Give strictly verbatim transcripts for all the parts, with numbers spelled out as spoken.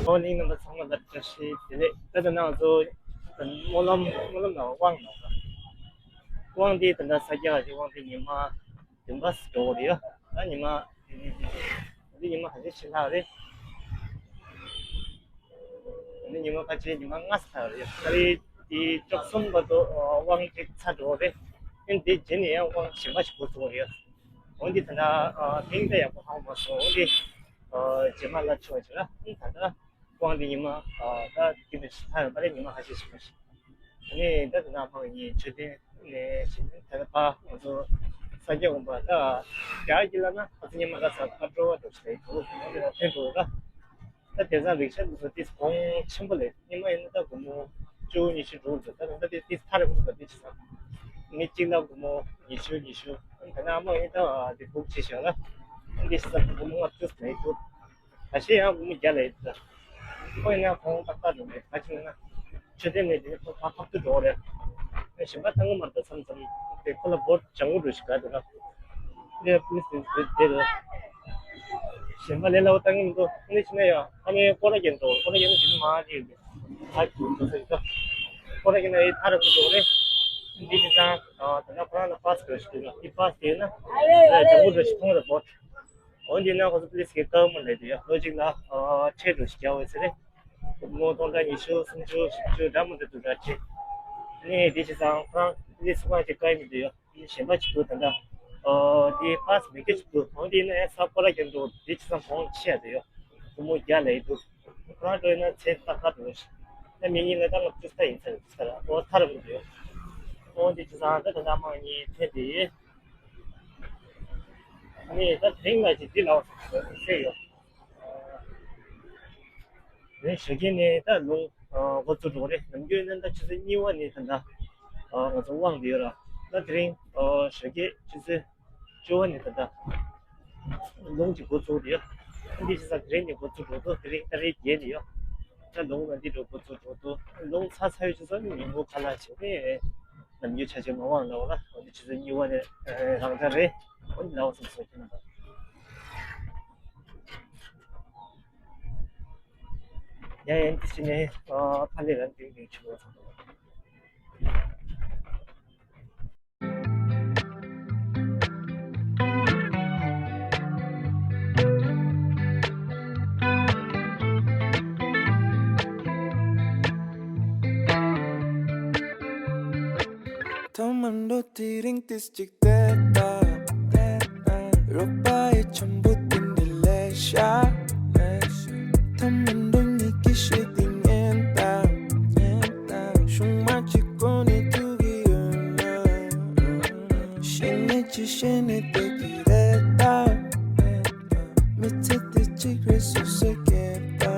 ཨོ་གླིང་རྣམ་པ་ཚང་མ་ལ་བཀྲ་ཤིས་བདེ་ལེགས། ད་ལྟ་ང་ཚོ་སྨོན་ལམ་སྨོན་ལམ་ནང་དབང་ནང་དབང་འདི་ད་ལྟ་ས་སྐྱ་གི་དབང་འདི་ཉི་མ་བདུན་པ་འགྲོ་གི་ཡོད། ད་ཉི་མ་འདི་ཉི་མ་ག་ཚོད་ཕྱིན་ལྷག་རེད། འདི་ཉི་མ་ཁ་ཆེ་ཉི་མ་ལྔ་ཙམ་ལྷག་རེད། ད་རེས་འདི་བཅུ་གསུམ་བར་དུ་དབང་གཅིག་ཚར་འགྲོ་རེད། ཨ་འདི་རྗེས་ནས་ཡང་དབང་གཞན་པ་ཞིག་འགོ་བཙུགས་ཡོད། འོན་ཏེ་ད་ལྟ་ཨ་ཐེངས་ད་ཡག་པོ་ཧ་གོ་མ་སོང་། འོན་ཏེ་ཨ་རྗེས་མ་ལ་ཆོག་ཅིག་ལ་ཨ་ད་ལྟ་དབང་འདི་ཉི་མ་ཨ་ད་དེ་མི་ཤི་ཐ་ཡོད་པ་རེད། ཉི་མ་ཁ་ཤས་ཤིག་མ་ཤི། ཨ་ནི་ད་ད་ལྟ་ཕ་གི་མཆོད་རྟེན་ནས་ཕྱིན་ད་ལྟ་ཕ་ང་ཚོ་ས་སྐྱ་དགོན་པ་ད་རྒྱ་གི་ལ་ན་ཨ་ཚོ་ཉི་མ་ལ་ས་ཨ་འགྲོ་བ་འགྲོ་ཞིག་ལ་ཡིན་འདུག་ཨ་ནི་ལ་ཐེངས་འགྲོ་ད། ད་དེང་སང་རིག་ཤ་འདི་ཚོ་ཏིས་གོང་ཆེན་པོ་ལས་སྙེ་མ་ཡིན་ན་ད་སྒོར་མོ་བཅུ་ཉི་ཤུ་འགྲོ་འདུག་ད་ད་ལྟ་ཏིས་ཐར་འགྲོ་འདུག་ཏིས་ཆ་ཚང་མི་གཅིག་ལ་སྒོར་མོ་ཉི་ཤུ་ཉི་ཤུ། ད་ནང་མ་ཡིན་ད་དེ་བུག་བྱེད་ཤག་ལ་ཏིས་ཆ་ཚང་སྒོར་མོ་ལྔ་བཅུ་ལས་འདུག་ད་ཤེས་ཡང་སྒོར་མོ་བརྒྱ་ལས་འདུག་ཁོ་ཡིན་ན་གོང་ཏག་ཏག་འགྲོ་མེད་ག་ཅི་ཡིན་ན། མཆོད་རྟེན་ནས་དེ་ནས་ཁོ་ཕར་ཕབ་ཏུ་འགྲོ་རེད། ཨེ་གཞན་པ་ཏང་གི་མར་དུ་མཚམས་མཚམས་དེ་ཁོ་ལ་བོད་ལྗང་གུ་འགྲོ་ཞིག་ག་དེ་ལ། དེ་པུ་ལིས་དེ་དེ་དེ་ལ། གཞན་པ་ལས་སླ་བོ་ཏང་གི་མི་འདུག་ཨ་ནི་ཕྱིན་ན་ཡང་ཨ་ནི་སྐོར་ར་རྒྱན་འགྲོ། སྐོར་ར་རྒྱན་ནི་དེ་ནི་མ་རེད་དེ། ཨ་ཀྱུ་འགྲོ་ས་ཡིན་ད། སྐོར་ར་རྒྱན་ན་ཨེ་ཐར་ར་འགྲོ་རེད། འདི་དེ་ཚང་ད་ལྟ་ཁོ་རང་ལ་པཱ་སི་འགྲོ་ཞིག་འདུག་ལ། དེ་པཱ་སི་དེ་ན་ལྗང་གུ་འགྲོ་ཞིག་མཐོང་ར་བོད། འོན་ཏེ་ན་ཁོ་ཚོ་པུ་ལིས་ཀྱི་བཀའ་མོལ་ལས་དེ་ཡ་ལོ་གཅིག་ལ་ཁྲལ་འགྲོ་ཞིག་རྒྱག་འོས་ཟེར་རེད། སྒོར་མོ་སྟོང་ཕྲག་ཉི་ཤུ་སུམ་ཅུ་བཞི་བཅུ་འདྲ་མི་འདྲ་འདུག་འདྲ་ཅིག་ནས་དེ་བྱས་ཙང་ཁོ་རང་ལས་སུ་མ་ཅིག་བཀའ་མི་འདུག་ཡོད། གཞན་པ་ཅིག་འདུག་ད་ལྟ་ཨོ་དེ་པཱ་སི་མེད་མཁན་ཅིག་འདུག་འོན་ཏེ་ཡིན་ན་ཡང་ས་སྐོར་ར་རྒྱག་འགྲོ་དེ་བྱས་ཙང་གོང་ཆེ་ཡ་དེ་ཡོད། སྒོར་མོ་བརྒྱ་ལས་འདུག་ཁོ་རང་འགྲོ་ཡིན་ན་ཚེ་ཏག་ཏག་འགྲོ་ཞིག་ད་མི་གཉིས་ལ་ད་ལྔ་བཅུ་ས་ཡིན་ཚར་འདུག་ས་ར་ཨོ་ཐར་མི་འདུག་ཡོད། འོན་ཏེ་བྱས་ཙང་ད་ད་ལྟ་མ་གཉིས་ཐེ་དེ། ཨ་ནི་ད་དེ་རིང་ལ་ཅིག་འདི་ལ་བ་ཟེར་ཡོད། རེད། ཞོགས་ཀས་ནས་ད་ལུང་འགོ་བཙུགས་འགྲོ་གི་རེད། ནམ་རྒྱུན་ནས་ད་ཆུ་ཚོད་གཉིས་པ་ནས་ད་ལྟ་ང་ཚོ་དབང་འདི་ཡོད་ར། ད་དེ་རིང་ཞོགས་ཀས་ཆུ་ཚོད་བཅུ་པ་ནས་ད་ལྟ་ལུང་གི་འགོ་བཙུགས་འདི་ཡོད། འདི་ཆུ་ཚོད་དེ་རིང་ནས་འགོ་བཙུགས་འགྲོ་འདུག་དེ་རིང་ད་རེས་བརྒྱད་ནས་ཡོད། ད་ལུང་ལ་འདི་འགྲོ་འགོ་བཙུགས་འགྲོ་འདུག་ལུང་ཚ་ཚ་ཡོད་ཆུ་ཚོད་ནས་ཉིན་གུང་ཁ་ལག་བྱས་ཏེ། ནམ་རྒྱུན་ཆ་ཆེ་མ་དབང་ལ་འོ་ལ་འོ་འདི་ཆུ་ཚོད་གཉིས་པ་ནས་རང་འདྲ་རེད། འོ་འདི་ལ་འོ་སོང་སོང་ཁྱེད་རྣམ་པ། ཡ་ཡན་དེ་ཕྱི་ནས་ཕ་ལེ་རང་དེང་དེང་ཆུ་བོ་སོང་། ཐོག་མར་འགྲོ་དེ་རིང་ཏིས་གཅིག་དེ་ལྟ། རོགས་པ་ཡི་འཆམ་པོ་དེ་འདྲ་ལས་ཤ། ཐོག་མར་འགྲོ་ཉིད་ཀྱི་ཤེས་དེ་ཉན་ད། ཤུང་མ་གཅིག་གོ་ནས་ཐུག་གི་ཡོད་ན། ཤེས་ནས་ཅི་ཤེས་ནས་བསྡད་ཀྱི་རེད་ད། མི་ཚེ་དེ་གཅིག་རེད་སོ་སོས་སྐྱེལ་ད།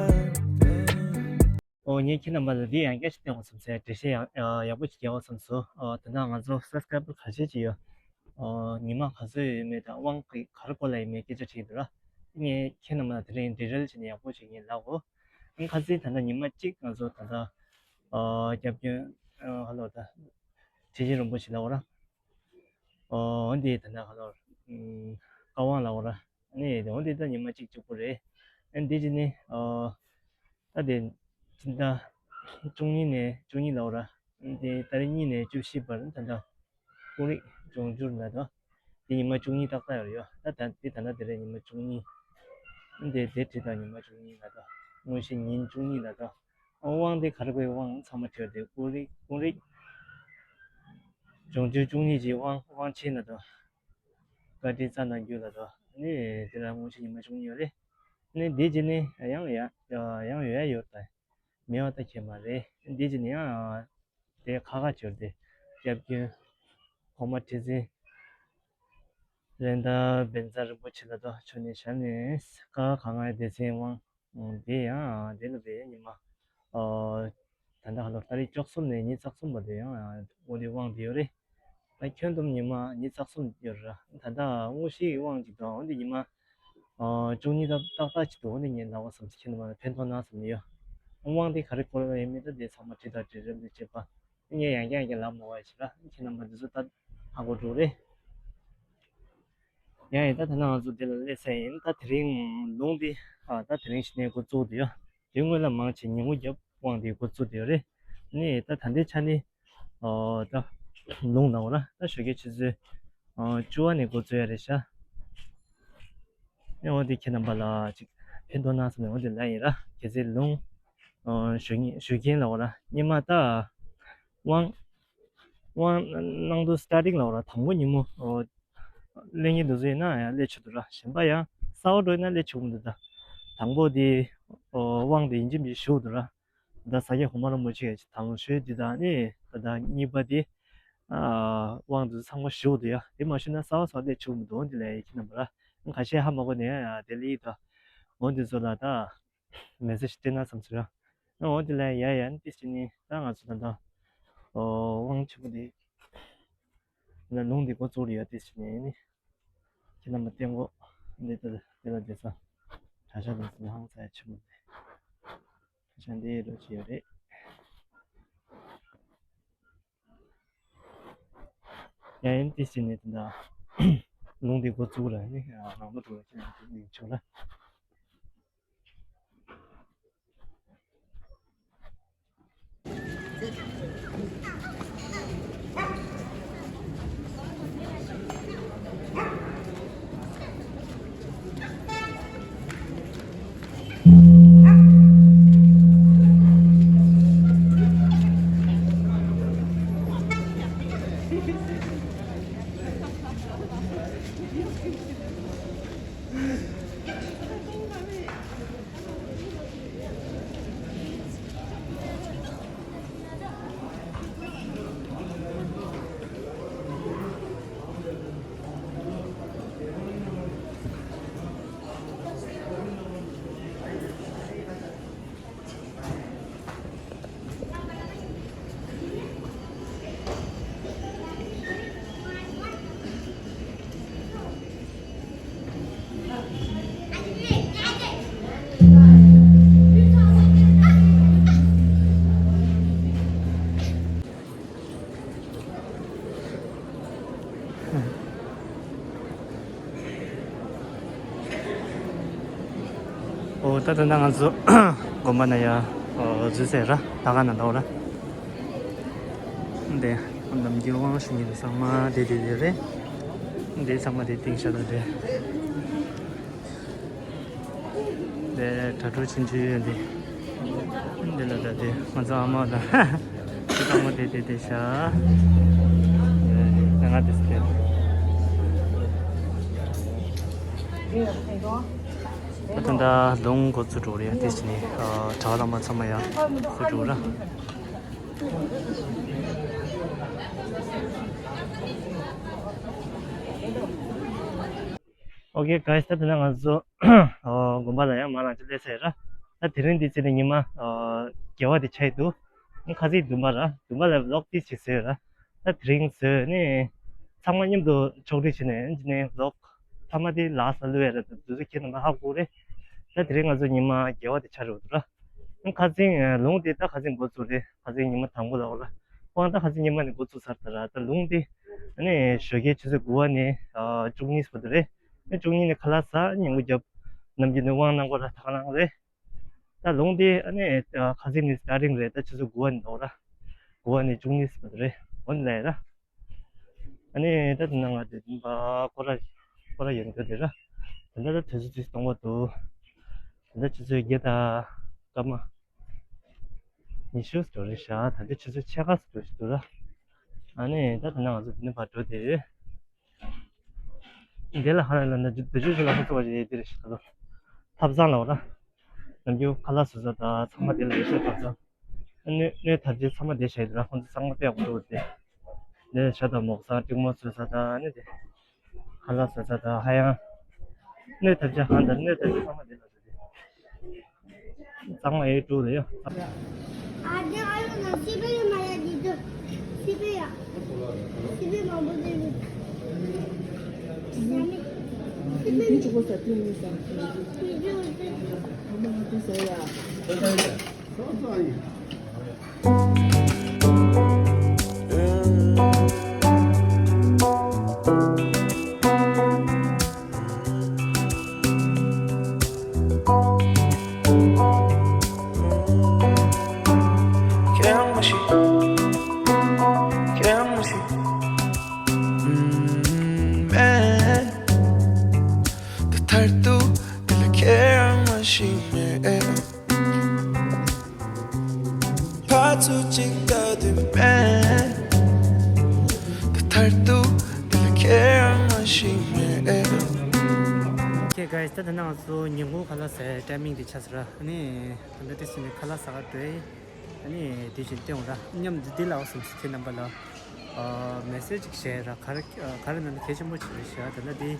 ཨོ་ངས་ཁྱེད་རྣམ་པ་ལ་འདི་ཡང་བསྐྱར་ཞིག་བསྟན་དགོས་བསམ་སོང་། འགྲེལ་བཤད་ཡང་ཡག་པོ་ཞིག་རྒྱག་དགོས་བསམ་སོང་། ཨོ་ད་ནང་ང་ཚོ་སབ་སི་ཀ་རའི་བར་ག་ཚོད་ཅིག་ཡོད། ཨོ་ཉི་མ་ག་ཚོད་ཡོད་མེད་དང་དབང་གི་ག་རེ་སྐོར་ལ་ཡིན་མེད་སྐད་ཆ་དྲིས་འདུག་ར། ངས་ཁྱེད་རྣམ་པ་ལ་དེ་རིང་འགྲེལ་བཤད་བྱས་ནས་ཡག་པོ་ཞིག་ངས་ལབ་གོ། ཨང་ཁ་སང་ད་ལྟ་ཉི་མ་གཅིག་ང་ཚོ་ད་ལྟ་ཨོ་སྐྱབས་མགོན་ཨོ་ཧ་ལོ་ད་ཁྲི་ཆེན་རིན་པོ་ཆེ་ལབ་གོ་ར། ཨོ་འདི་ད་ལྟ་ཧ་ལོ་ཨམ་བཀའ་དབང་ལབ་གོ་ར། ཨ་ནི་འོ་འདི་ད་ཉི་མ་གཅིག་གཅིག་པོ་རེད། ཨ་འདི་ཅི་ནི་ཨོ་ད་དེ་སྤྱི་ཟླ་བཅུ་གཉིས་ནས་བཅུ་གཉིས་ལབ་ར། ཨ་འདི་ཏ་རིག་གཉིས་ནས་བཅུ་བཞི་བར་ད་ལྟ་ཀུན་རིག་འབྱུང་འགྱུར་ལ་དོ། འདི་ཉི་མ་བཅུ་གཉིས་ཏག་ཏག་ཡོད་ཡོད། ད་ད་འདི་ད་ལྟ་དེ་རེད་ཉི་མ་བཅུ་གཉིས། ཨ་འདི་དེ་བྲིས་དང་ཉི་མ་བཅུ་གཉིས་ལ་དོ། དངོས་གཞི་ཉིན་བཅུ་གཉིས་ལ་དོ། དབང་དེ་ག་རེ་དགོས་དབང་ཚང་མ་བྲིས་ཏེ་ཀུན་རིག་ཀུན་རིག་འབྱུང་འགྱུར་བཅུ་གཉིས་ཀྱི་དབང་དབང་ཆེན་ལ་དོ། བཀའ་དྲིན་རྩ་ནས་རྒྱུད་ལ་དོ། ནི་དེ་ལ་དངོས་གཞི་ཉི་མ་བཅུ་གཉིས་ཡོད་རེད། ནི་འདི་ཅི་ནི་ཡང་ཡང་ཡང་ཡོད་ཡ་ཡོད་ད། མེད་པ་ད་ཁྱད་མ་རེད། འདི་ཅི་ནི་ཡང་དེ་ཁ་ཁ་བྱོས་ཏེ་སྐྱབས་མགོན་གོང་མ་ཁྲི་འཛིན་རེད་མདའ་བཛྲ་རིན་པོ་ཆེ་ལ་དོ་མཆོད་གནས་བཞག་ནས་བཀའ་གང་ང་སྡེ་ཚན་དབང་དེ་ཡང་དེ་ལ་བས་ཉི་མ་ཨོ་ད་ལྟ་ཧ་ལོ་ཏ་རིག་བཅུ་གསུམ་ནས་ཉི་ཤུ་རྩ་གསུམ་བར་དུ་ཡང་དངོས་དེ་དབང་དེ་ཡོད་རེད། ད་ཁྱོན་བསྡོམས་ཉི་མ་ཉི་ཤུ་རྩ་གསུམ་ཡོད་ར། ད་ལྟ་དངོས་གཞིའི་དབང་གཅིག་དང་འོན་ཏེ་ཉི་མ་ཨ་བཅུ་གཉིས་ཏག་ཏག་ཏག་གཅིག་ཏུ་འོན་ཏེ་ངས་ལབ་པ་བསམ་ཚེ་ཁྱེད་རྣམ་པ་ལ་ཕན་ཐོགས་གནང་བསམ་ནས་ཡོད། དབང་དེ་ག་རེ་སྐོར་ལ་ཡིན་མིན་ད་དེ་ཚང་མ་བྲིས་དང་བྲིས་རིམ་དུ་བྱེད་པ། ངས་ཡང་བསྐྱར་ཡང་བསྐྱར་ལབ་མ་དགོས་པ་ཞིག་ར། ཁྱེད་རྣམ་པ་འདི་ཚོ་ད་ཧ་གོ་འགྲོ་རེད། ཡང་ཡིན་ད་ད་ནང་ང་ཚོ་འདི་ལ་སླེབས་ས་ཡིན། ད་དེ་རིང་ལུང་འདི་ཨ་ད་དེ་རིང་ཞིག་ནས་འགོ་བཙུགས་དུ་ཡོད། དེ་སྔོན་ལ་མང་ཆེ་ཉིན་གུང་རྒྱབ་དབང་དེ་འགོ་བཙུགས་བསྡད་ཡོད་རེད། ནི་ད་ད་ལྟའི་ཆ་ནི་ཨོ་ད་ལུང་ནང་བ་ལ་ད་ཞོགས་ཀའི་ཆུ་ཚོད་ཨོ་བཅུ་པ་ནས་འགོ་བཙུགས་ཡ་རེད་ཤག་ཨེ་འོ་དེ་ཁྱེད་རྣམ་པ་ལ་ཅིག་ཕན་ཐོགས་གནང་བསམ་ནས་འོ་དེ་ལབ་ཡིན་ར། གལ་སྲིད་ལུང་ཨོ་ཞུ་མཁན་ཞུ་མཁན་ལ་འོ་ར་སྙེ་མ་ད་དབང་དབང་གནང་དུས་སི་ཊར་ཊིང་ལ་འོ་ར་དང་པོ་ཉིན་མོ་ཨོ་སླེབས་མཁན་དེ་ཚོ་ཡིན་ན་ཡང་སླེབས་ཆོག་འདུག་ར། གཞན་པ་ཡང་གསར་པ་འགྲོ་ཡིན་ན་སླེབས་ཆོག་གི་མི་འདུག་ད་དང་པོ་དེ་ཨོ་དབང་དེ་ཡིན་གཅིག་མིན་གཅིག་ཞུ་དགོས་འདུག་ར། ད་ས་སྐྱ་གོང་མ་རིན་པོ་ཆེ་གི་དང་ཤོས་འདི་དང་ནི་ད་ལྟ་གཉིས་པ་འདི་ཨ་དབང་དུ་ཚང་མ་ཞུ་འདུག་ཡ། དེ་མ་ཞུ་ན་གསར་པ་ཚོ་སླེབས་ཆོག་མི་འདུག་འདི་ལས་ཡ་ཁྱེད་རྣམ་པ་ལ་ཁ་ཤས་ཧ་མ་གོ་ནས་ཡ་དེ་ལི་ད་འོ་འདི་ཚོ་ལ་ད་མེ་སེ་ཇི་སྤྲད་ན་བསམ་ཚུལ་ཡ། འོ་འདི་ལས་ཡ་ཡ་ནི་ཏི་ཅི་ནི་ད་ང་ཚོ་ད་ལྟ་ཨོ་དབང་ཆེན་པོ་འདི་ད་ལུང་འདི་འགོ་བཙུགས་རེད་ཡ། ཏི་ཅི་ནི་ནི་ཁྱེད་རྣམ་པ་བསྟན་གོ་འདི་ད་འདི་ལ་འདི་ས་གྲྭ་ཤག་འདི་ཚོ་ཧང་ཚ་ཡ་ཆེན་པོ་འདི། ཤ་འདི་རོ་ཅི་ཡོད་རེད། ཡ་ཡིན་ཏི་ཟེར་ནས་དེ་འདྲ་ལུང་འདི་འགོ་བཙུགས་ར་ནི་རང་ལོ་དྲུག་ལ་ཁྱེད་རང་འདི་ནས་ཆོག་ལ། ཨོ་ད་ད་ང་ཚོ་དགོན་པ་ན་ཡ་འཛུལ་ཟེར་ར། ད་ག་ན་འདུག་ར། འདི་ནམ་རྒྱུན་དབང་ཞུ་མཁན་ཚང་མ་དེ་དེ་དེ་རེད། འདི་ཚང་མ་དེ་སྟེང་ཤ་ད་དེ། དེ་གྲྭ་གྲོགས་ཆུང་ཆུང་ཡོད་འདི། འདི་ལ་ད་དེ་ང་ཚོ་ཨ་མ་དང་། དེ་ཚང་མ་དེ་དེ་དེ་ཤ། དེ་ང་དེ་སྟེ། ད་ད་ལུང་འགོ་ཚུགས་འགྲོ་རེད། དེ་ཕྱི་ནས་གྲྭ་བ་བླ་མ་ཚང་མ་ཡང་ཚུགས་འགྲོ་ར། ཨོ་ཀེ་གྷའི་སི། ད་དེ་ན་ང་ཚོ་དགོན་པ་ལ་ཡང་མ་ལངས་ཅི་སླེབས་ཚར་ར། ད་དེ་རིང་འདི་ཚེ་ནས་ཉི་མ་དགེ་བ་དེ་ཆགས་ཡི་འདུག་ཁ་སང་བདུན་པ་ར། བདུན་པ་ལ་ཝི་ལོག་ཏིས་ཅིག་བཟོས་ར། ད་དེ་རིང་བཟོས་ནས་ཚང་མ་མཉམ་དུ་ཕྱོགས་སྒྲིག་བྱས་ནས་ཨ་ནི་ཝི་ལོག་མཐའ་མ་དེ་ལ་ས་བླུགས་ཡ་ར། ད་དུས་ཚོད་ཁྱེད་རྣམ་པ་ཧ་གོ་རེད། ད་དེ་རིང་ང་ཚོ་ཉི་མ་དགེ་བ་དེ་ཆགས་རེད་འདུག་ར། ཁ་སང་ལུང་དེ་ད་ཁ་སང་འགོ་ཚུགས་རེད། ཁ་སང་ཉི་མ་དང་པོ་ལ་འོ་ལ། དབང་ད་ཁ་སང་ཉི་མ་ནས་འགོ་ཚུགས་ཚར་ད་ར། ད་ལུང་དེ་ཨ་ནི་ཞོགས་ཀའི་ཆུ་ཚོད་དགུ་པ་ནས་བཅུ་གཉིས་བར་དུ་རེད། ཨ་ནི་བཅུ་གཉིས་ནས་ཁ་ལག་ཟ། ཉིན་གུང་རྒྱབ་ནམ་རྒྱུན་ནས་དབང་གནང་དགོས་ར། ད་ག་གནང་རེད། ད་ལུང་དེ་ཨ་ནི་ཁ་སང་ནས་སི་ཊར་ཊིང་རེད། ད་ཆུ་ཚོད་དགུ་པ་ནས་འདུག་ར། དགུ་པ་ནས་བཅུ་གཉིས་བར་དུ་རེད། འོ་ནི་ལས་ར། ཨ་ནི་ད་དེ་ན་ང་དེ་བདུན་པ་སྐོར་ར་སྐོར་ར་ཡོང་གི་དེ་ར། དེ་འདྲ་ད་དུས་ཚོད་དུས་སྟོང་པ་འདུག་དེ་འདྲ་ཆུ་ཚོད་བརྒྱད་དང་སྐར་མ་ཉི་ཤུ་ཙམ་རེད་ཤག་ད་ལྟ་ཆུ་ཚོད་ཕྱེད་ཀ་ཙམ་འགྲོ་བཞིན་འདུག་ར། ཨ་ནི་ད་དེ་ན་ང་ཚོ་དེ་ནས་ཕར་འགྲོ་དེ། འདི་ལ་ཧ་ལ་ལ་ན་བདེ་སྤྱོད་ཆེ་ལ་ཧ་ཚོ་བ་ཞིག་དེ་རེད་ཤག་ད་ཐབ་ཚང་ལ་འོ་ར། ནམ་རྒྱུན་ཁ་ལག་བཟོ་ས་དང་ཚང་མ་དེ་ལ་ཡོད་ཤག་ཐབ་ཚང་། སྣོད་སྣོད་ཐབས་ཆེ་ཚང་མ་བསྡད་བཞག་ཡོད་ར། ཁོང་ཚོ་ཚང་མ་དཔེ་ཡག་པོ་འདུག་སྟེ། ནས་ཇ་དང་མོག་ས་ཀྲིག་མོག་བཟོ་ས་དང་ནི་དེ། ཁ་ལག་བཟོ་ས་དང་ཧ་ཡང་། སྣོད་ཐབས་ཆེ་ཧང་དང་སྣོད་ཐབས་ཆེ་ཚང་མ་བསྡད་ལ་བཟོ་དེ། གཙང་མ་ཨེ་ཀྲུག་རེད་ཡ། ཨ་དེ་ཨ་ཡོ་ན་སི་པེ་ཡ་མ་ཡ་དེ་དུ་སི་པེ་ཡ། སི་པེ་མང་པོ་དེ་རེད། ཡ་མི། སི་པེ་མི་ཅུ་གོ་ས་ཏི་མི་ས། མི་ཅུ་གོ་ས། ཨ་མ་ང་ཏི་ས་ཡ། མཐར་ཐུག་འདི་ལ་ཁྱེད་རང་མ་ཤེས་མེད། ཕར་ཚུར་གཅིག་ལྟ་དུས་མེད། ད་མཐར་ཐུག་འདི་ལ་ཁྱེད་རང་མ་ཤེས་མེད། Okay guys, ད་ད་ནང་ཚོ་ཉིན་གུང་ཁ་ལག་ཟ་ཡའི་ཊའི་མིང་དེ་ཆགས་སོང་ར། ཨ་ནི་ད་ལྟ་དེ་སུ་ནས་ཁ་ལག་ཟ་ག་འགྲོ་ཡིན། ཨ་ནི་དེ་བཞིན་བསྟན་འོང་ར། མཉམ་དུ་འདི་ལ་འོ་སེམས་སུ་ཁྱེད་རྣམ་པ་ལ་ཨ་མེ་སེ་ཇི་ཞིག་བྱས་ར། ག་རེ་ག་རེ་ན་ནི་གལ་ཆེན་པོ་ཅིག་རེད་ཤག་ད་ལྟ་འདི་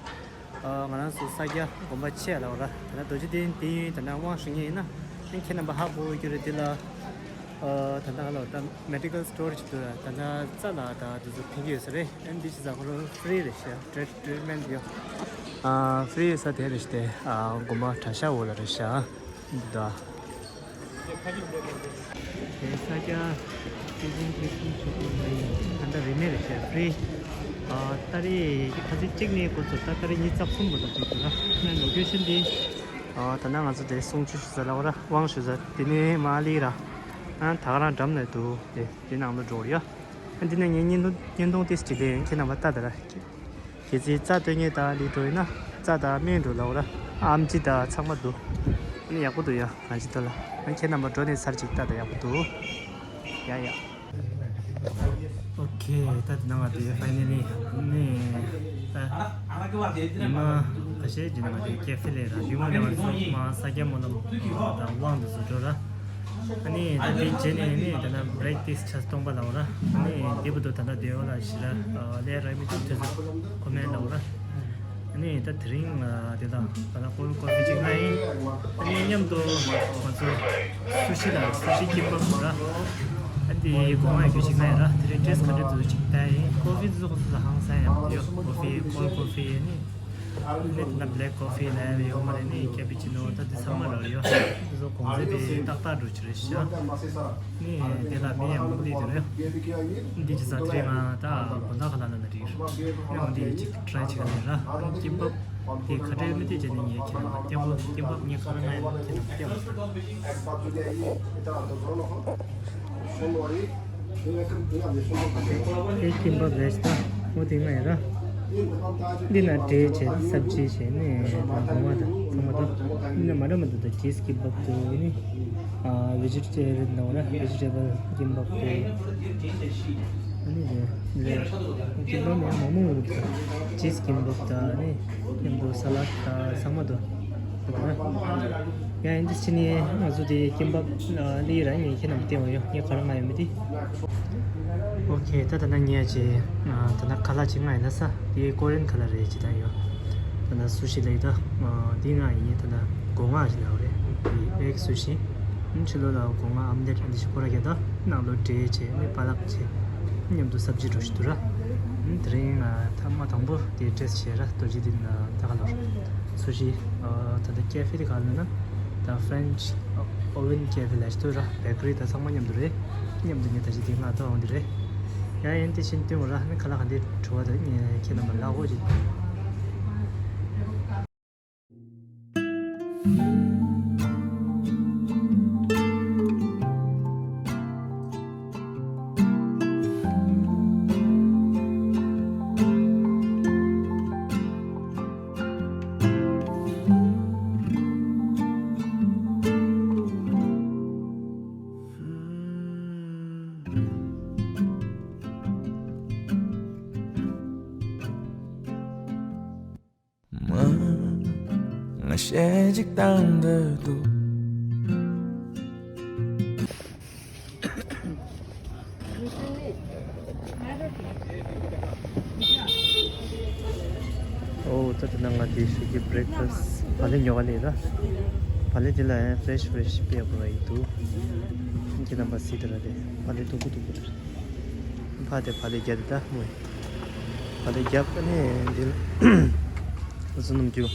ཨ་ང་རང་ཚོ་ས་སྐྱ་དགོན་པ་ཆེ་ལ་འོ་ར། ད་ལྟ་རྡོ་རྗེ་གདན་དེ་ཡུན་ད་ལྟ་དབང་ཞུ་མཁན་ཡིན་ན་ཨ་ནི་ཁྱེད་རྣམ་པ་ཧ་གོ་གི་རེད། འདི་ལ་ཨ་ད་ལྟ་ལ་ད་མེ་ཌི་ཀལ་སི་ཊོར་ཅིག་འདུག་ར། ད་ལྟ་རྩ་ལ་ད་དུས་ཚོད་ཕན་གྱི་ཡོད་ས་རེད། ཨ་ནི་འདི་ཅི་ཟ་ཁོ་རང་ཕི་རི་རེད་ཤག་ཊི་རི་ཊི་རི་ཊི་མེན་ཊི་ཡོད། ཨ་ཕི་རི་ཡོད་ས་དེ་རེད་ཤག་དེ་ཨ་དགོན་པ་གྲྭ་ཤག་འོག་ལ་རེད་ཤག་འདི་ད། དེ་ས་སྐྱ་སྲིད་འཛིན་ཐེག་ཆུང་མཆོག་གི་ད་ལྟ་རིན་མེད་རེད་ཤག་ཕི་རི། ཨ་ཏ་རིག་ཁ་ཚིག་གཅིག་ནས་འགོ་ཚུགས། ད་ཏ་རིག་ཉི་ཤུ་རྩ་གསུམ་བར་དུ་བྱེད་དགོས་ལ། ནས་ལོ་ཀེ་ཤན་འདི་ཨ་ད་ནང་ང་ཚོ་དེ་གསུང་ཆོས་ཞུ་ས་ལ་འོ་ར། དབང་ཞུ་ས་དེ་ནས་མ་ལི་ར། ཨ་ད་ག་རང་འགྲམ་ནས་འདུག་དེ་དེ་ནང་ལ་འགྲོ་གི་ཡོད། ཨ་འདི་ནས་ངས་བརྙན་ཐུང་བརྙན་ཐུང་ཏིས་ཅིག་ལས་ཁྱེད་རྣམ་པ་ལྟ་དང་ར། གལ་སྲིད་རྩ་སྟོན་མཁན་དང་འདི་འགྲོ་ཡིན་ན་རྩ་དང་སྨན་འགྲོ་ལ་འོ་ར། ཨེམ་ཆི་དང་ཚང་མ་འདུག་ཨ་ནི་ཡག་པོ་འདུག་ཡ། གང་ཅི་ལྟ་ལ། ཨ་ཁྱེད་རྣམ་པ་འགྲོ་ནས་ཚར་ཅིག་ལྟ་དང་ཡག་པོ་འདུག་ཡ་ཡ། ཨོ་ཁེ། ད་དེ་ནང་ང་དེ་ཕའི་ནལ་ལི་ནི་ད་ཉི་མ་ཁ་ཤས་ཀྱི་ནང་ང་དེ་ཀེ་ཧྥེ་ལས་ར། ཡུལ་མ་ལས་མ་སོང་མ་ས་སྐྱ་སྨོན་ལམ་དང་དབང་དུ་སུ་འགྲོ་ར། ཨ་ནི་ད་དེ་རྗེས་ནས་ནི་ད་ལྟ་བྷི་རེག་ཏིས་ཆ་སྟོང་པ་ལ་འོ་ར། ཨ་ནི་དེ་བར་དུ་ད་ལྟ་དེ་འོ་ལ་ཞི་ར་ལས་ར་མི་ཐུབ་དུས་སུ་ཁོ་མེན་ལ་འོ་ར། ཨ་ནི་ད་དེ་རིང་དེ་དང་ད་ལྟ་ཀོལ་ཀོ་ཕི་ཅིག་ང་ཡིན། ཨ་ནི་མཉམ་དུ་ང་ཚོ་སུ་ཤི་ལ་སུ་ཤི་ཀིམ་པ་འོ་ར། ཨ་ནི་དེ་གོང་ང་རྒྱུ་ཞིག་ང་ཡིན་ར། དེ་རིང་ཌི་རེ་སི་ག་འདྲ་འདུག་ཅིག་ལྟ་ཡིན། ཀོ་ཕི་ཚོ་ཁོ་ཚོ་ཧང་སང་ཡང་ཡོད། ཀོ་ཕི་ཀོལ་ཀོ་ཕི་ཨ་ནི། ཨ་ནི་ད་ལྟ་བྷི་ལེག་ཀོ་ཕི་ལབ་ཡོད་མ་རེད། ནི་ཀེ་པི་ཅི་ནོ་ད་འདི་ཚང་མ་རག་ཡོད། འདི་ཚོ་གོང་ཚད་དེ་ཏག་ཏག་འགྲོ་གི་རེད་ཤག་ནི་དེ་ལ་མི་ཡང་མང་པོ་སླེབས་འདུག་རེད། འདི་ཇི་ས་དེ་རིང་ང་ད་དགོང་དག་ཁ་ལག་ལ་ན་འགྲིག་རེད། ནི་འོ་འདི་ཅིག་ཊི་རའི་བྱེད་ག་ལེ་ར། ཀིམ་པབ་དེ་ག་འདྲ་ཡོད་མེད་དེ་བྱས་ནས་ངས་ཁྱེད་རང་ལ་སྟོན་གོ། ཀིམ་པབ་ངས་ག་རེ་ང་ཡང་ཁྱེད་རང་ལ་སྟོན་གོ། ཨེ་ཀིམ་པབ་རེད་ཤག་འོ་དེ་ང་ཡིན་ར། འདི་ན་འབྲས་བྱས་སབ་ཇི་བྱས་ནས་ད་གོང་མ་དང་ཚང་མ་དང་འདི་ན་མ་འདྲ་མ་འདྲ་དང་ཅིས་ཀིམ་པབ་དུ་ནི་ཨ་བེ་ཇི་ཊེ་རི་ཡན་ནང་ར་བེ་ཇི་ཊེ་བལ་ཀིམ་པབ་དུ། ཨ་ནི་རེད་རེད། ཀིམ་པབ་ཡང་མང་མང་ཡོད་འདུག་ཅིས་ཀིམ་པབ་དང་ནི་མཉམ་དུ་ས་ལད་དང་ཚང་མ་འདུག་ཡང་ཡིན་དུས་ཕྱི་ནས་ང་ཚོ་དེ་ཀིམ་པབ་ལས་ར་ངས་ཁྱེད་རྣམས་བསྟན་བ་ཡོད། ངས་ག་རེ་མངགས་ཡོད་མེད་དེ། ཨོ་ཁེ། ད་ད་ན་ངས་ཅི་ད་ན་ཁ་ལག་ཅིག་མངགས་ཡིན་ན་ས་དེ་ཀོ་རི་ཡན་ཁ་ལག་རེད་ཅི་ད་ཡོད། ད་ན་སུ་ཤི་ལ་ཡི་ད་འདི་མངགས་ཡིན། ད་ན་སྒོ་ང་ཞིག་ལ་རེད། དེ་ཨེག་སུ་ཤི། ཕྱི་ལོགས་ལ་སྒོ་ང་ཨམ་ལེ་ཊི་འདི་ཞིག་ཁོ་ར་ག་ད་ནང་ལོགས་འབྲས་བྱས་ནི་པ་ལག་བྱས་མཉམ་དུ་སབ་ཇི་འདྲ་ཞིག་འདུག་ར། དེ་རིང་ཐ་མ་དང་པོ་དེ་ཊེ་སི་ཊི་བྱས་ར། རྡོ་རྗེ་གདན་ད་ག་ལོར་སུ་ཤི། ད་ལྟ་ཀེ་ཧྥེ་དེ་ག་ལ་ན་ད་ཧྥ་རེན་ཆི་ཨོ་ཝེན་ཀེ་ཧྥེ་ལ་ཞིག་འདུག་ར། བེ་ཀ་རི་ད་ཚང་མ་མཉམ་དུ་རེད། མཉམ་དུ་ངས་ད་ཅི་དེ་ང་ད་འོང་དེ་རེད། ཡང་ཡིན་དེ་བཞིན་སྟོན་ར། ནི་ཁ་ལག་ག་འདི་བྲོ་བ་ད་ངས་ཁྱེད་རྣམ་པ་ལག་འོག་ཅིག་མ། ང་གཞས་གཅིག་བཏང་འདོད་འདུག་ཨོ་ད་དེ་ན་ང་དེ་ཞུ་གི་བྷི་རེག་ཕ་སི་བག་ལེབ་ཉོ་ག་ནི་ཡིན་ན། བག་ལེབ་དེ་ལ་ཡང་ཕི་རེ་ཤི་ཕི་རེ་ཤི་དཔེ་ཡག་པོ་རག་གི་འདུག་ཁྱེད་རྣམ་པ་གཟིགས་དང་ར། དེ་བག་ལེབ་སྡུག་པོ་སྡུག་པོ་དེ་རེད། ཕ་དེ་བག་ལེབ་བརྒྱབ་དེ་ད་མོ། བག་ལེབ་བརྒྱབ་ནས་འདི་ལ་བཟོ་ནམ་རྒྱུ་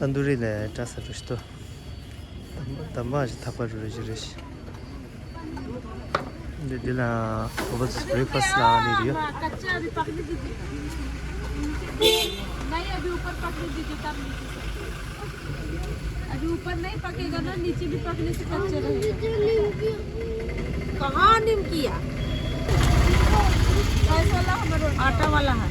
ཏན་དུ་རི་ལ་འདྲ་ས་འགྲོ་ཤི་ཏོ། དམ་པ་ཞིག་ཐག་པ་རུ་རེ་ཞིག་རེ་ཞིག་འདི་འདི་ལ་འོ་བ་ཚོ་བྷི་རེག་ཕ་སི་ལ་ནི་རེད་ཡོད། कच्चा अभी पकने दीजिए। नहीं, अभी ऊपर पकने दीजिए, तब नीचे से। अभी ऊपर नहीं पकेगा ना, नीचे भी पकने से कच्चे रहेगा। कहाँ निमकिया? पैसा ला हमारे आटा वाला है।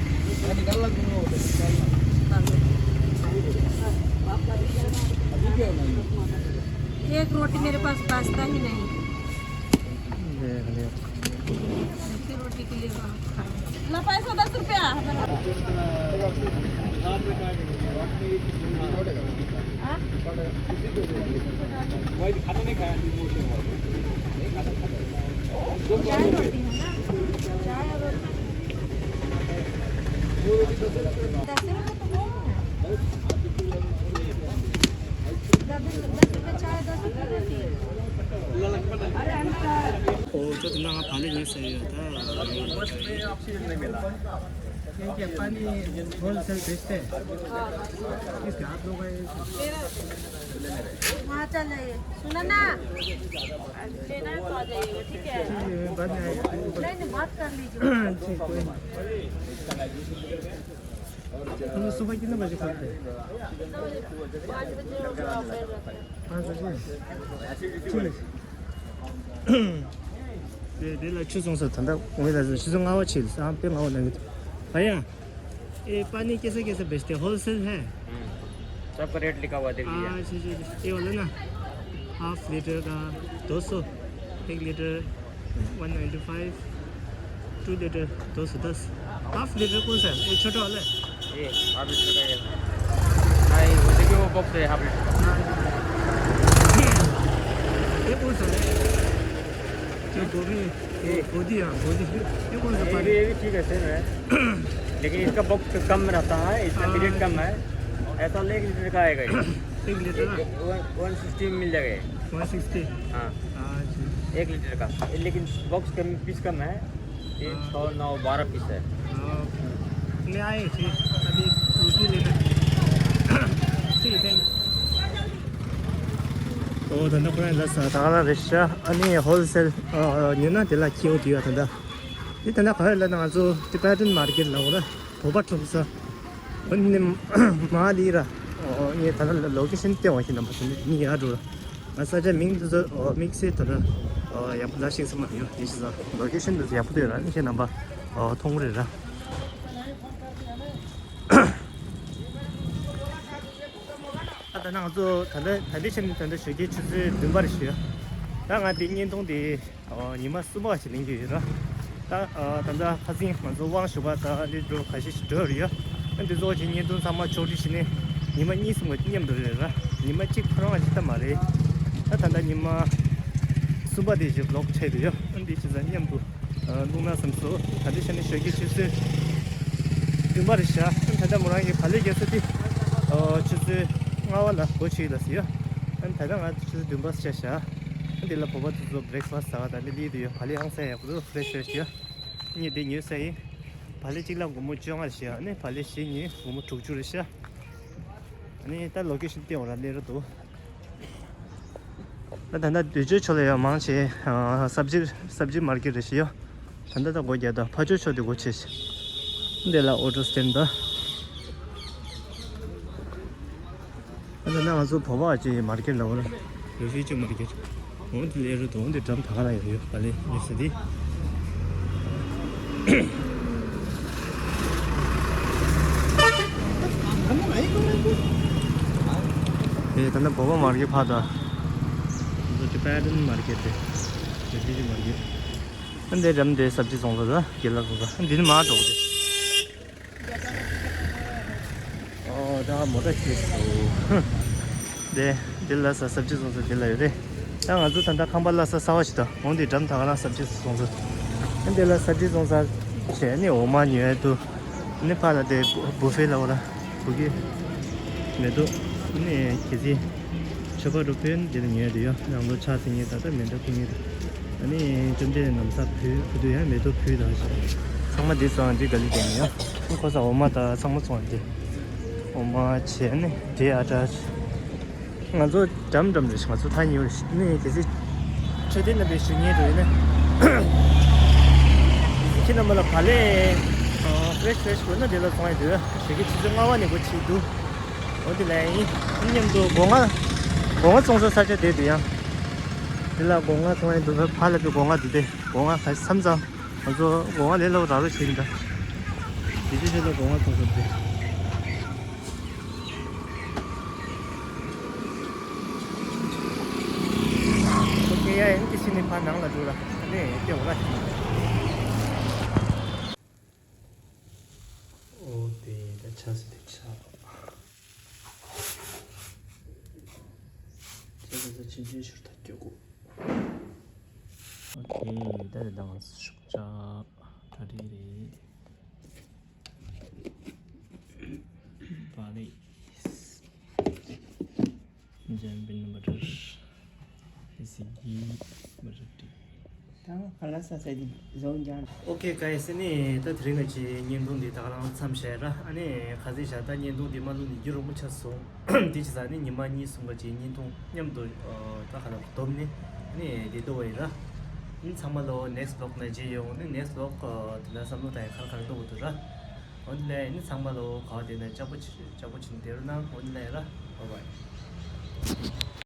रोटी मेरे पास बचता ही नहीं। देखिए, रोटी के लिए बहुत खा। ला, पैसा दस रुपया। हाँ? चाय रोटी है ना? चाय और रोटी। दस रुपये तो कम है। दस रुपये, दस रुपये चाय, दस रुपये रोटी। ओ, तो ना, पानी नहीं सही होता। क्योंकि पानी होलसेल बेचते हैं। इसलिए आप लोग आए। वहाँ चल जाइए। सुना ना? लेना है तो आ जाइएगा, ठीक है? ठीक है, बाद में आइए। नहीं, नहीं, बात कर लीजिए। ठीक, कोई नहीं। हम लोग सुबह कितने बजे खोलते हैं? पाँच बजे और सुबह खोल रहते हैं। पाँच बजे? ठीक है। དེ་དེ་ལ་ཆུ་བཟུང་ས་ད་ལྟ་ངོས་ལ་ཆུ་ཚོད་ལྔ་པ་ཕྱིན་སོང་། དཔེ་ལྔ་པ་ནང་གི། ཨ་ཡ། ये पानी कैसे कैसे बेचते हैं? होलसेल है? हम्म। सबका रेट लिखा हुआ, देख लीजिए। हाँ, जी, जी, जी। ये वाला ना, हाफ लीटर का दो सौ, एक litre one ninety five, two litre दो सौ दस। हाफ लीटर कौन सा है? ये छोटा वाला है? ये हाफ लीटर का ये। हाँ, ये वो देखिए, वो बॉक्स है हाफ लीटर का। हाँ, ये कौन सा है? जो गोभी, ये बोधी, हाँ, बोधी। ये कौन सा ये पानी? भी, ये भी ठीक है, सेम है। लेकिन इसका बॉक्स कम रहता है, इसका पीरियड कम है। ऐसा वाला एक लीटर का आएगा ये। एक लीटर ना? वन सिक्सटी में मिल जाएगा ये। One sixty? हाँ। हाँ जी। एक लीटर का, लेकिन बॉक्स कम, पीस कम है। तीन, हाँ। छः, नौ, बारह पीस है। हाँ, ओके। ले आए थे, अभी उसी लेकर। ठीक है, थैंक यू। ཨོ་ད་ལྟ་ཁོ་རང་ལ་ས་ད་ག་ལ་རེད་ཤག་ཨ་ནི་ཧོལ་སེལ་ཉོས་ན་དེ་ལ་ཁྱེའུ་དུས་ཡ་ད་ལྟ་འདི་ད་ལྟ་ག་རེ་ལ་ན་ང་ཚོ་ཊི་བེ་ཊན་མར་ཀེཊ་ལ་འོ་ལ་བོད་པ་འཁྲུག་ས། ཨ་ནི་མ་ལི་ར། ཨོ་ངས་ད་ལྟ་ལོ་ཀེ་ཤན་སྟེར་བ་ཞིག་ནམ་པ་དེ་ནི་ཡར་འགྲོ་ལ། ང་ས་ཆ་མིང་དེ་ཚོ་ཨོ་དམིགས་བསལ་ད་ལྟ་ཨོ་ཡག་པོ་ལ་ཤེས་ས་མ་ཡོད་དེ་ཤི་ས་ལོ་ཀེ་ཤན་དེ་ཚོ་ཡག་པོ་འདུག་ཡོད་ར། ཨ་ནི་ཁྱེད་རྣམ་པ་ཨོ་མཐོང་གི་རེད་ར། ད་ལྟ་ང་ཚོ་ད་ལྟ་ད་ལྟའི་ཆ་ནས་ད་ལྟ་ཞོགས་ཀའི་ཆུ་ཚོད་བདུན་པ་རེད་ཞུ། ད་ང་འདི་བརྙན་ཐུང་འདི་ཨོ་ཉི་མ་གསུམ་པ་ཞིག་ལེན་གྱི་ཡོད་ར། ད་ཨོ་ད་ལྟ་ཁ་སང་ང་ཚོ་དབང་ཞུ་བ་ད་འདི་འགྲོ་ཁ་ཤས་ཤིག་འགྲོ་རེད་ཡ། ཨ་འདི་ཚོ་ཅིག་བརྙན་ཐུང་ཚང་མ་ཕྱོགས་སྒྲིག་བྱས་ནས་ཉི་མ་གཉིས་གསུམ་གྱི་མཉམ་དུ་རེད་ར། ཉི་མ་གཅིག་ཁོ་རང་ཅིག་ད་མ་རེད། ད་ད་ལྟ་ཉི་མ་གསུམ་པ་དེ་ཞིག་ལོག་ཆགས་འདུག་ཡ། ཨ་འདི་ཅི་ཚ་མཉམ་དུ་ཨ་བླུགས་ན་བསམ་སོང་། ད་ལྟའི་ཆ་ནས་ཞོགས་ཀའི་ཆུ་ཚོད་བདུན་པ་རེད་ཤག་ཨ་ད་ལྟ་མོ་རང་གི་བག་ལེབ་རྒྱག་ས་དེ་ཨོ་ཆུ་ཚོད་ལྔ་པ་ལ་སྒོ་ཕྱེ་ལ་ཟེར་ཡ། ཨ་ད་ལྟ་ང་ཆུ་ཚོད་བདུན་པ་ཆགས་ཤག་ཨ་འདི་ལ་བོད་པ་དེ་ཚོ་བྷི་རེག་ཕ་སི་ཟ་བ་དང་འདི་ལི་དུ་ཡོད། བག་ལེབ་ཨང་གསར་ཡག་པོ་འདུག་ཧྥི་རེ་ཤི་ཧྥི་རེ་ཤི་ཡ། ངས་འདི་ཉོས་ས་ཡིན། བག་ལེབ་གཅིག་ལ་སྒོར་མོ་བཅོ་ལྔ་རེད་ཤག་ཨ་ནི་བག་ལེབ་བཞི་ཉོས་སྒོར་མོ་དྲུག་ཅུ་རེད་ཤག་ཨ་ནི་ད་ལོ་ཀེ་ཤན་སྟེར་འོང་ར་སླེབས་ར་འདུག་ད་ད་ལྟ་འདི་ཆོས་ཆོས་ལ་ཡང་མང་ཆེ་ཨ་སབ་ཇི་སབ་ཇི་མར་ཀེཊ་རེད་ཤག་ཡ། ད་ལྟ་ད་སྒོ་རྒྱག་ད་ཕ་ཆོས་ཆོས་དེ་སྒོ་ཕྱེ་ཤག་འདི་ལ་ཨོ་ཊོ་སི་ཊེན་ཌི་ད། ད་ལྟ་ང་ཚོ་བོད་པ་ཅིག་མར་ཀེཊ་ལ་འོ་ན་རི་ཕུ་ཇི་མར་ཀེཊ། འོང་དེ་ལས་རུ་དོང་དེ་འགྲམ་ད་ག་ལ་ཡོད་ཡོད་པ་ལས་མི་ས་དེ། ཨེ་ད་ནི་བོད་པ་མར་ཀེཊ་ཕར་ད། འདི་ཊི་བེ་ཊན་མར་ཀེཊ་དེ། རི་ཕུ་ཇི་མར་ཀེཊ། ཨ་འདི་འགྲམ་དེ་སབ་ཇི་བཙོང་ས་ད་དགེ་ལགས་བཙོང་ས་ཨ་འདི་ནི་མར་འགྲོ་གི་དེ། ཨོ་ད་མོ་ཊ་ཁྱེར་སོང་། དེ་འདི་ལ་ས་སབ་ཇི་བཙོང་ས་འདི་ལ་ཡོད་རེད། ད་ང་ཚོ་ད་ལྟ་ཁང་པ་ལ་ས་གསར་པ་ཞིག་དང་འོང་དེ་འགྲམ་ད་ག་རང་སབ་ཇི་བཙོང་ས། ཨ་འདི་ལ་སབ་ཇི་བཙོང་ས་བྱས་ནས་འོ་མ་ཉོས་འདུག་ཨ་ནི་ཕར་ལ་དེ་བུ་ཧྥེ་ལ་འོ་ལ་བུ་གི་མེ་ཏོག་ཨ་ནི་གལ་སྲིད་མཆོད་པ་འགྲོ་ཕན་དེ་ལ་ཉོས་དེ་ཡོད། ནང་ལོ་ཕྱག་འཚལ་མཁན་ད་ལྟ་མེ་མདའ་ཕུལ་མཁན་དེ། ཨ་ནི་བཅོམ་ལྡན་ནམ་ས་ཕུལ་ཕུལ་དུ་ཡང་མེ་ཏོག་ཕུལ་དང་ཞེས་ཚང་མ་འདི་ཚང་འདི་ག་ལི་དེ་ཡིན་ཡང་ཁོ་ས་འོ་མ་དང་ཚང་མ་ཚོང་འདི་འོ་མ་བྱས་ནས་དེ་ཨ་ཏྲ། ང་ཚོ་འགྲམ་འགྲམ་རེད་ང་ཚོ་ཐག་ཉེ་བ་རེད་ནི་དེ་ཚེ་ཆོས་ལྡན་རྣམ་པའི་ཞུ་སྙན་དུ་ཡིན་ན་ཁྱེད་རྣམ་པ་ལ་བག་ལེབ་ཧྥི་རེ་ཤི་ཧྥི་རེ་ཤི་དགོས་ན་འདི་ལ་ཚོང་ཡ་འདུག་ཞོགས་ཀའི་ཆུ་ཚོད་ལྔ་པ་ནས་སྒོ་ཕྱེ་འདུག་འོ་དེ་ལ་ཡིན། མཉམ་དུ་སྒོ་ང་སྒོ་ང་བཙོང་ས་ས་ཆ་དེ་དུ་ཡང་། དེ་ལ་སྒོ་ང་བཙོང་ཡ་འདུག་ཕ་ལ་པའི་སྒོ་ང་འདུག་སྟེ་སྒོ་ང་ག་མཚམས་མཚམས་ང་ཚོ་སྒོ་ང་ལས་སླ་པོ་རག་རོགས་བྱེད་ཀྱི་འདུག་དེ་ཅི་ཞིག་ལ་སྒོ་ང་བཙོང་ས་དེ། ནི་ཕར་ནང་ལ་འགྲོ་ར། ཨ་ནི་ལྟེ་བ་ལ། ཨོ་དེ་ད་ཆ་ཟེར་དེ་ཆ། ཆ་ཟེར་ཆ་ཆེན་ཆེན་ཞུར་ད་སྐྱོ་གོ། ཨོ་དེ་ད་དེ་དང་ཤུགས་ཆ་གྲ་སྒྲིག་རེད། པ་རེད། འཇམ་པའི་ནམ་བར། ཨེ་སི་ཀི་མ་རེད། དང་ཁ་ལ་ས་ས་དེ་བཟོ་འཇམ། ཨོ་ཁེ་ག་ཡེ་སི་ནི་ད་དེ་རིང་ང་ཅི་བརྙན་ཐུང་འདི་ད་ག་རང་མཚམས་བཞག་ར། ཨ་ནི་ག་ཚོད་བཞག་ད་བརྙན་ཐུང་འདི་མ་ལུས་ནི་རྒྱུ་རོགས་མོ་ཆ་སོང་། དེ་ཅི་ས་ནི་ཉི་མ་གཉིས་གསུམ་ག་ཅི་བརྙན་ཐུང་མཉམ་དུ་ད་ག་ལ་བསྡོམས་ནི་ཨ་ནི་དེ་ལྟ་བ་ཡིན་ར། ཨ་ནི་ཚང་མ་ལོ་ནེགསི་བི་ལོག་ནང་མཇལ་ཡོང་། ཨ་ནི་ནེགསི་བི་ལོག་དེ་ན་བསམ་བློ་ད་ཡ་ཁར་ཁར་ལྟ་བུ་འདུག་ར། འོན་ལས་ནི་ཚང་མ་ལོ་ག་བ་དེ་ན་ལྕགས་པོ་ཆེ་ལྕགས་པོ་ཆེ་ནི་དེ་རུ་ནང་འོན་ལས་ར། བ་བའི།